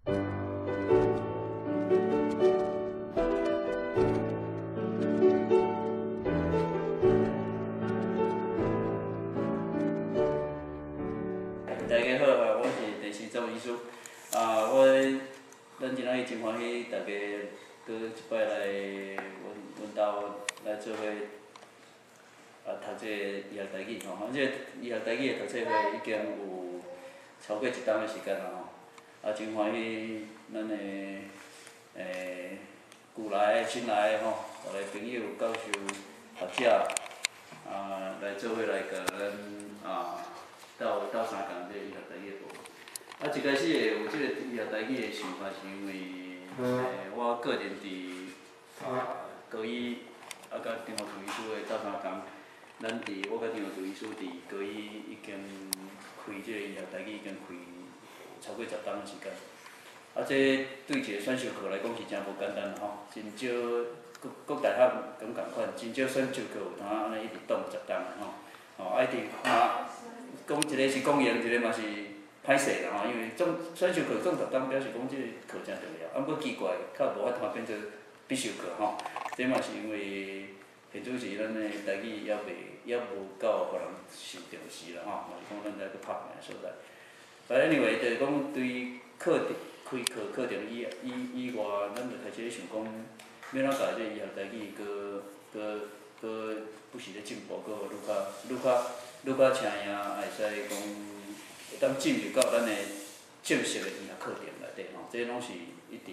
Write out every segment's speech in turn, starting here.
大家好，我是鄭時忠醫師。啊，我咱今仔日真歡喜，大家閣一擺來阮阮兜來做伙啊讀這個醫學台語吼。這個醫學台語的讀冊會已經有超過一冬的時間啦吼。啊，真歡喜咱的舊來的、新來的吼，逐个朋友、教授、學者啊，來做伙來共咱啊鬥鬥相共這個醫學台語的部分。啊，一開始會有這個醫學台語的想法，是因為我個人佇啊高醫啊佮張福柱醫師的鬥相共，咱佇我佮張福柱醫師佇高醫已經開這個醫學台語已經開超過10冬的時間。啊，這對一個選修課來講是誠無簡單吼，真少各各大學敢仝款，真少選修課有通按呢一直擋10冬的吼。吼，啊一直啊，講一个是講用，一个嘛是歹勢啦吼，因為總選修課總10冬，表示講這個課誠重要。啊，毋過奇怪，較無法度變做必修課吼。這嘛是因為現主時咱的台語猶未猶無夠予人受重視啦吼，嘛是講咱愛閣拍拼的所在。But anyway，就是講對課程開課課程以以以外，咱就開始咧想講，欲按怎共這個醫學台語閣閣閣不時咧進步，閣愈較愈較愈較請贏，會使講會當進入到咱的正式的醫學課程內底吼，這攏是一直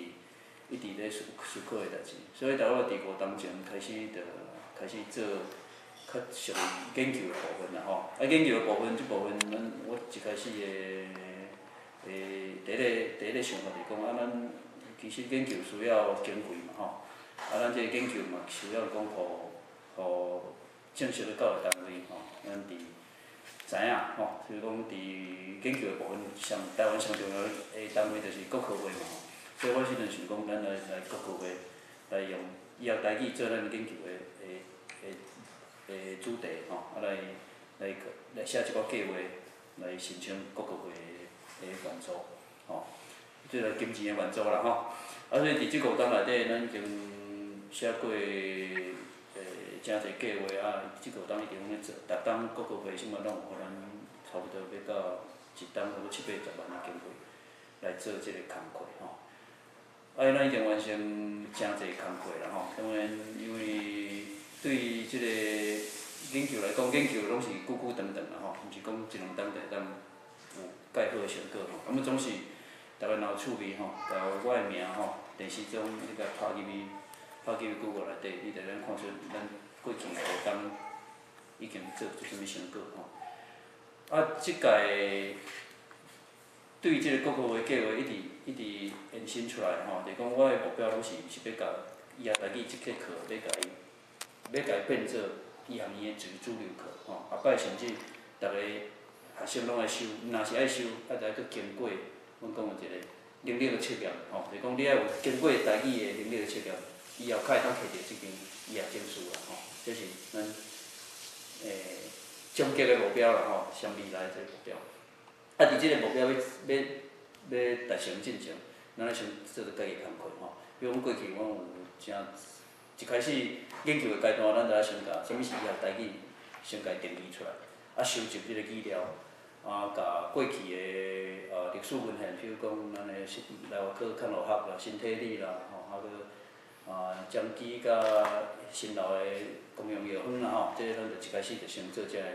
一直咧思思考的代誌。所以，大概佇5冬前開始就開始做較屬於研究的部分啦吼。啊，研究的部分，這部分，咱我一開始的第一個第一個想法就是講，啊，咱其實研究需要經費嘛吼，啊，咱這個研究嘛需要講，予予正式的教育單位吼，咱佇知影吼，就是講佇研究的部分，上台灣上重要的單位就是國科會嘛吼，所以我時陣想講，咱來來國科會來用醫學台語做咱研究的的的的主題吼，啊來來來寫一寡計劃來申請國科會的援助吼，這個金錢的援助啦吼。啊，所以佇這5冬內底，咱已經寫過誠濟計劃啊，這5冬一直攏咧做，逐冬國科會啥物攏有予咱差不多欲到一冬差不多七八十萬的經費來做這個工課吼。啊，咱已經完成誠濟工課啦吼。當然，因為對這個研究來講，研究攏是久久長長啦吼，毋是講一兩冬就會當有蓋好的成果吼。啊，毋總是逐家若有趣味吼，共我的名吼，鄭時忠你共拍入去，拍入去 Google 內底，你就會當看出咱過去5冬已經做出啥物成果吼。啊，這屆對這個國科會計劃一直一直延伸出來吼，就是講我的目標攏是是欲共醫學台語這節課，欲共伊，欲共伊變做醫學院的一個主流課吼。後擺甚至逐个學生攏愛修，若是愛修，啊，就愛閣經過阮講的一個能力的測驗吼，就是講你愛有經過台語的能力的測驗，以後較會當摕著這間醫學證書啦吼。這是咱終極的目標啦吼，上未來的這個目標。啊，佇這個目標欲欲欲達成進前，咱愛先做著家己工課吼。比如講過去阮有誠一開始研究的階段，咱就愛先共啥物是醫學台語，先共伊定義出來，啊，收集這個語料，啊，共過去的歷史文獻，比如講咱的來華科康樂學啦、新體理啦，吼，啊閣啊張基佮新老的公用藥方啦吼，這個咱就一開始就先做這个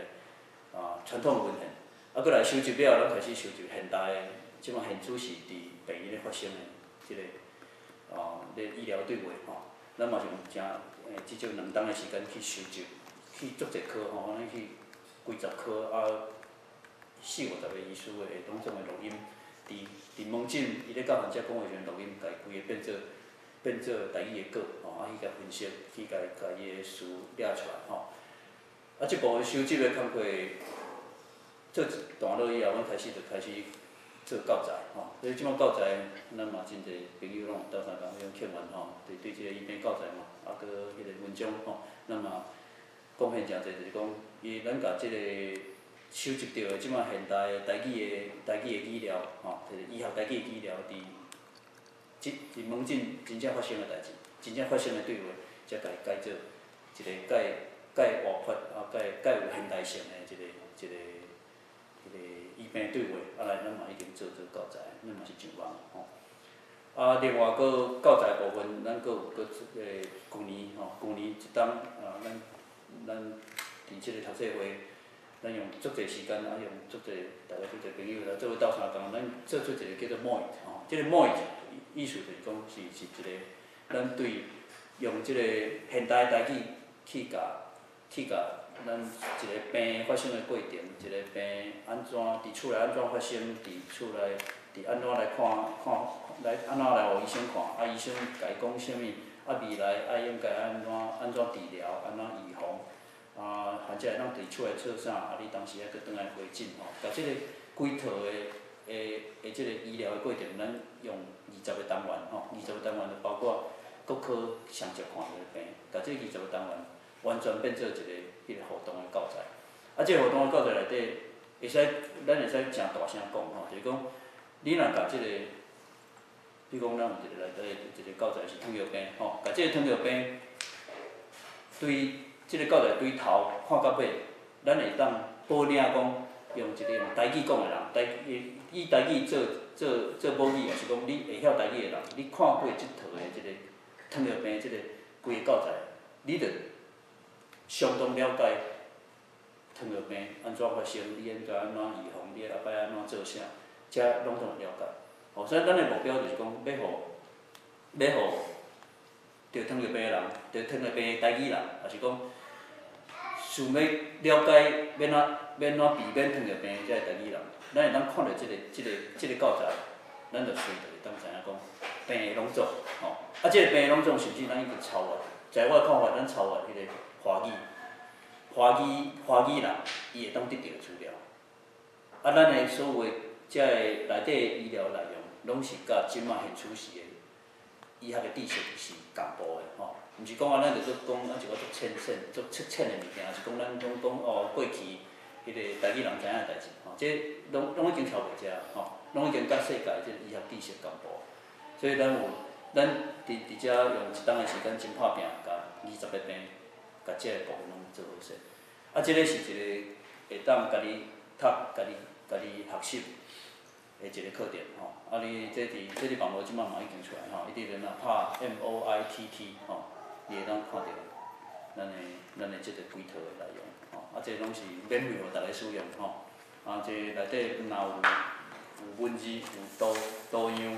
傳統文獻。啊，閣來收集了後，咱開始收集現代的，這馬現主時佇病院咧發生的這个咧醫療對話吼，咱嘛是有誠至少2冬的時間去收集，去足濟科吼，按呢去幾十科啊，四五十个醫師的攏總的錄音，佇佇門診伊咧佮患者講話時陣錄音，共伊規個變做變做台語的稿吼，啊去共分析，去共共伊的詞掠出來吼。啊，這部分收集的工課做一段落以後，阮開始就開始做教材吼。所以這馬教材，咱嘛真濟朋友攏有鬥相共，彼種客源吼，對對這個伊編教材嘛，啊閣彼個文章吼，咱嘛貢獻誠濟，就是講伊咱共這個收集著的這馬現代的台語的台語的語料吼，就是醫學台語的語料，佇這佇門診真正發生的代誌，真正發生的對話，才共伊改做一個較較活潑啊，較較有現代性的一個一個彼個醫病對話，啊來咱嘛已經做做教材，咱嘛是上網吼。啊，另外閣教材部分，咱閣有閣這個舊年吼，舊年一冬啊，咱咱佇這個讀冊會，咱用足濟時間啊，用足濟大家足濟朋友來做伙鬥相共，咱做出一個叫做 MOIT 吼，這個 MOIT 意思就是講是是一個咱對用這個現代台語去共咱一個病發生的過程，一個病按怎佇厝內按怎發生，佇厝內佇按怎來看看來按怎來予醫生看，啊醫生共伊講啥物，啊未來愛應該按怎按怎治療，按怎預防，啊患者會當佇厝內做啥，啊你當時愛閣轉來回診吼，共這個規套的的的這個醫療的過程，咱用二十個單元吼，二十個單元就包括各科上捷看著的病，共這二十個單元完全變做一個彼個互動的教材。啊，這個互動的教材內底，會使咱會使誠大聲講吼，就是講，你若共這個，比如講咱有一個內底一個教材是糖尿病吼，共這個糖尿病對這個教材對頭看到尾，咱會當保領講用一個用台語講的人，台以台語做做做母語，抑是講你會曉台語的人，你看過這套的這個糖尿病這個規個教材，你就相當了解糖尿病按怎發生，你應該按怎預防，你後擺按怎做啥，這攏總會了解。吼，所以咱的目標就是講，欲予欲予著糖尿病的人，著糖尿病的台語人，抑是講想欲了解欲按怎欲按怎避免糖尿病的這个台語人，咱會當看著這個這個這個教材，咱就隨就會當知影講病的攏總，吼，啊，這個病的攏總甚至咱已經超越，在我的看法，咱超越彼個華語，華語華語人伊會當得著的資料。啊，咱的所有的這个內底的醫療內容，攏是佮這馬現此時的醫學的知識是同步的吼，毋是講啊，咱就閣講啊一寡足淺淺、足粗淺的物件，是講咱攏講哦過去彼個台語人知影的代誌吼，這攏攏已經超過這吼，攏已經佮世界這個醫學知識同步。所以咱有咱佇佇遮用一冬的時間真拍拚，共二十個病，共這個部分攏做好勢。啊，這個是一個會當家己讀、家己家己學習的一個課程吼。啊，你這佇這佇網路這馬嘛已經出來吼，伊佇咧若拍 MOITT 吼，你會當看著咱的咱的這個規套的內容吼。啊，這攏是免費予大家使用吼。啊，這內底若有有文字、有圖圖樣，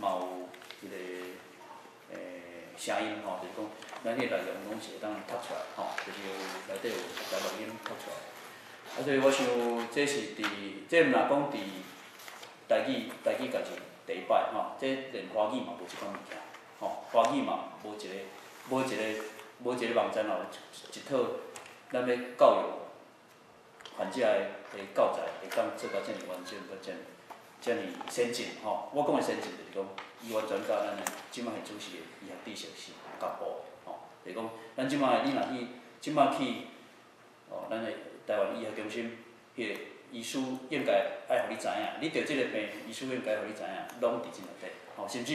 嘛有彼個聲音吼，就是講咱彼個內容攏是會當讀出來吼，就是有內底有共錄音讀出來。啊，所以我想這是佇這毋若講佇台語台語界是第一擺吼，這連華語嘛無這款物件，吼，華語嘛無一個無一個無一個網站哦，一一套咱欲教育患者的的教材會當做到遮爾完整，閣遮爾遮爾先進吼。我講的先進就是講，伊完全佮咱的這馬現此時的醫學知識是同步的吼。就是講，咱這馬你若去這馬去哦，咱的台灣醫學中心，彼個醫師應該愛予你知影，你著這个病，醫師應該予你知影，攏佇這內底。吼，甚至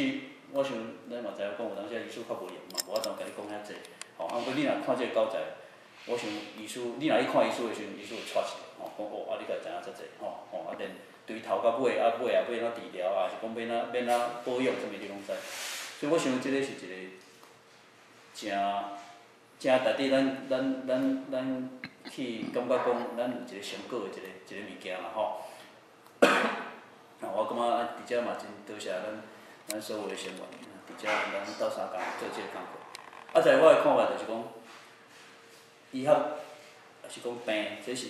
我想咱嘛知影講，有當時醫師較無閒嘛，無法度共你講遐濟。吼，啊，毋過你若看這個教材，我想醫師，你若去看醫師的時陣，醫師會掣一下，吼，講哦，啊，你敢會知影遮濟，吼，吼，啊，連對頭到尾，啊，尾啊，欲按怎治療，啊，是講欲按怎欲按怎保養，啥物你攏知。所以我想這個是一個誠誠值得咱咱咱咱去感覺講，咱有一個成果的一個一個物件啦，吼。啊，我感覺啊，佇遮嘛真多謝咱咱所有的成員，佇遮咱鬥相共做這個工課。啊，在我的看法就是講，醫學抑是講病，這是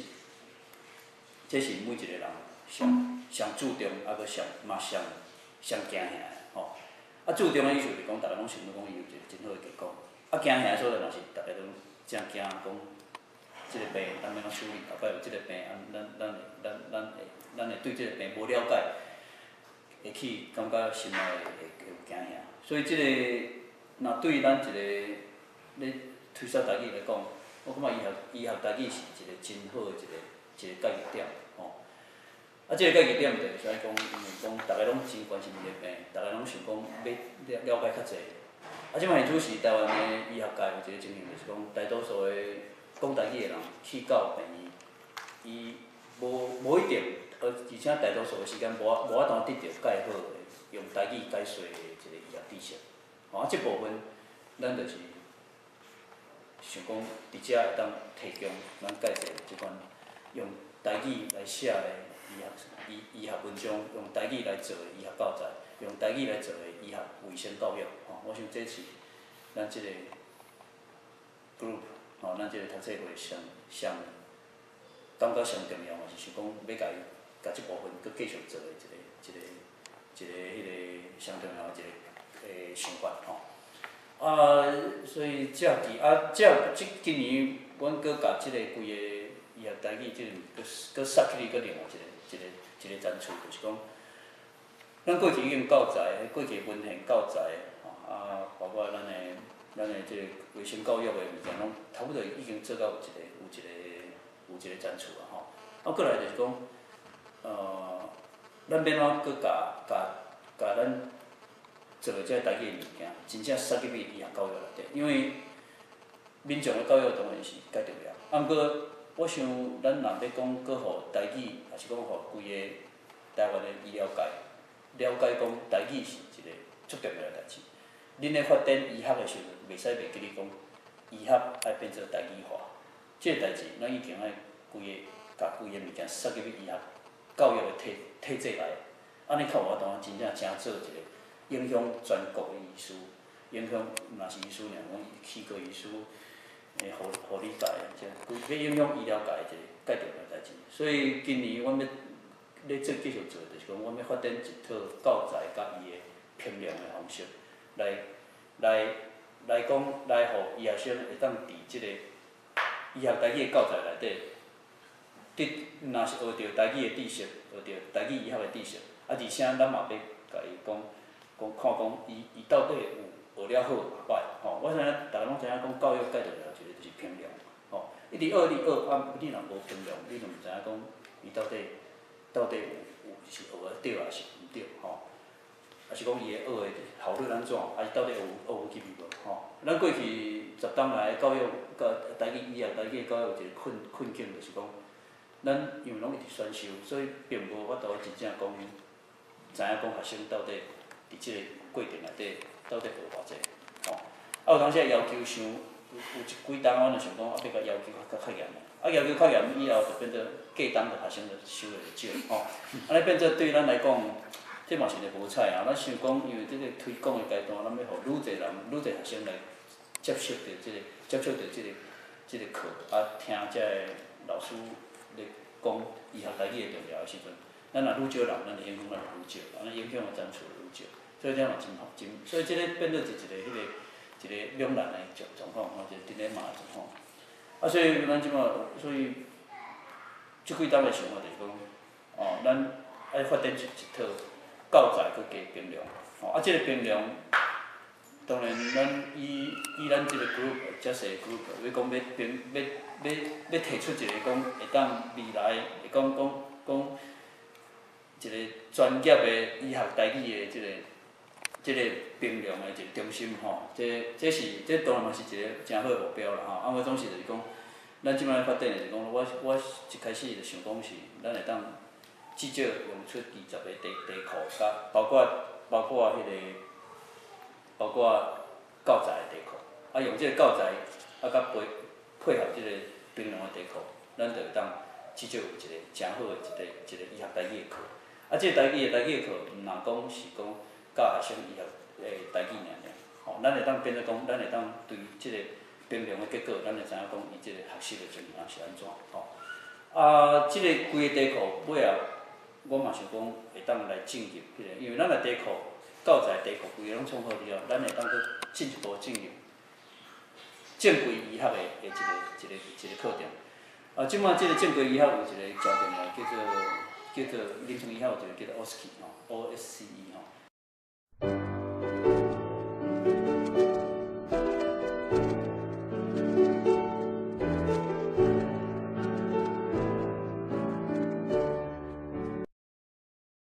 這是每一個人上上注重，啊閣上嘛上上驚嚇的吼。啊，注重的意思就是講，逐家攏想欲講伊有一個真好的結果。啊，驚嚇的所在嘛是逐家攏誠驚講，這個病咱欲按怎處理，後擺有這個病，啊，咱咱會咱咱會咱會對這個病無了解，會去感覺心內會會有驚嚇。所以這個若對咱一個咧推銷台語來講，我感覺醫學醫學台語是一個真好的一個一個介入點吼。啊，這个介疑點就是安呢講，因為講逐家攏真關心這个病，逐家攏想講欲了了解較濟。啊，這擺現此時台灣的醫學界有一个情形，就是講大多數的講台語的人去到病院，伊無無一定，而且大多數的時間無無法度得著蓋好的用台語解說的一個醫學知識。吼，啊，這部分咱就是想講佇遮會當提供咱蓋濟這款用台語來寫的醫學醫醫學文章，用台語來做的醫學教材，用台語來做的醫學衛生教育。吼，我想這是咱這個 group 吼，咱這個讀冊會上上感覺上重要，嘛是想講欲共伊共這部分閣繼續做的一个一个一个彼个上重要的一个想法吼。啊，所以這學期啊，這這今年阮閣共這个規個醫學台語這個閣閣殺起去閣另外一个一个一个層次，就是講，咱過去已經教材，過去文獻教材，吼啊，包括咱的這个衛生教育的物件，攏差不多已經做到有一个有一个有一個層次啊吼。啊，過來就是講，咱欲按怎閣共共共咱做的這个台語的物件，真正塞入去醫學教育內底，因為民眾的教育當然是較重要。啊，毋過我想咱若欲講閣予台語，抑是講予規个台灣的醫療界了解講台語是一個足重要的代誌。恁咧發展醫學的時陣，袂使袂記咧講醫學愛變做台語化，這个代誌咱一定愛規个共規个物件塞入去醫學教育的體體制內，按呢較有法度真正成做一個影響全國的醫師，影響毋若是醫師爾，講齒科醫師、護護理界，這規欲影響醫療界的一个蓋重要代誌。所以今年阮欲咧做繼續做，就是講阮欲發展一套教材佮伊的評量的方式，來來來講，來予醫學生會當佇這个醫學台語的教材內底，得若是學著台語的知識，學著台語醫學的知識，啊，而且咱嘛欲共伊講，講看講伊伊到底有學了好抑歹吼。我知影逐家攏知影講教育蓋重要一个就是評量，吼，一直學你學，啊，你若無評量，你就毋知影講伊到底到底有有是學得對抑是毋對吼。抑是講伊的學的效率按怎，抑是到底有學有入去無吼？咱過去10冬來教育，佮台語醫學台語教育有一個困困境，就是講，咱因為攏一直選修，所以並無法度真正講知影講學生到底佇這个過程內底到底學偌濟，吼。啊，有當時要求傷有有一幾冬，阮就想講啊，欲共要求較較嚴，啊，要求較嚴以後，就變做過冬就學生就修的就少，吼。按呢變做對咱來講，這嘛是一个無彩啊！咱想講，因為這个推廣的階段，咱欲予愈濟人、愈濟學生來接觸著這个、接觸著這个、這个課，啊，聽這个老師咧講醫學台語的重要的時陣，咱若愈少人，咱就影響咱就愈少，按呢影響的層次就愈少，所以這嘛真真，所以這个變做是一个彼个一个兩難的狀狀況，吼，一個 dilemma 的狀況。啊，所以咱這擺，所以這幾冬的想法就是講，哦，咱愛發展一一套教材閣加評量，吼，啊，這个評量，當然咱以以咱這个 group，遮細 group，欲講欲評欲欲欲提出一个講會當未來會講講講一个專業的醫學台語的這个這个評量的一個中心吼，這這是這當然嘛是一個誠好的目標啦吼。啊，我總是就是講，咱這擺發展的是講，我我一開始就想講是，咱會當至少用出20個題題庫，佮包括包括彼個包括教材的題庫，啊，用這個教材啊，佮配配合這個評量的題庫，咱就會當至少有一個誠好的一個一個醫學台語的課。啊，這個台語的台語的課，毋若講是講教學生醫學的台語爾爾，吼，咱會當變做講，咱會當對這個評量的結果，咱會知影講伊這個學習的情形是按怎，吼。啊，這個規個題庫尾後，我嘛想講會當來進入彼個，因為咱若題庫教材題庫規个攏創好之後，咱會當閣進一步進入正規醫學的的一個一個一個課程。啊，這擺這個正規醫學有一個誠重要，叫做叫做臨床醫學有一個叫做 OSCE 吼。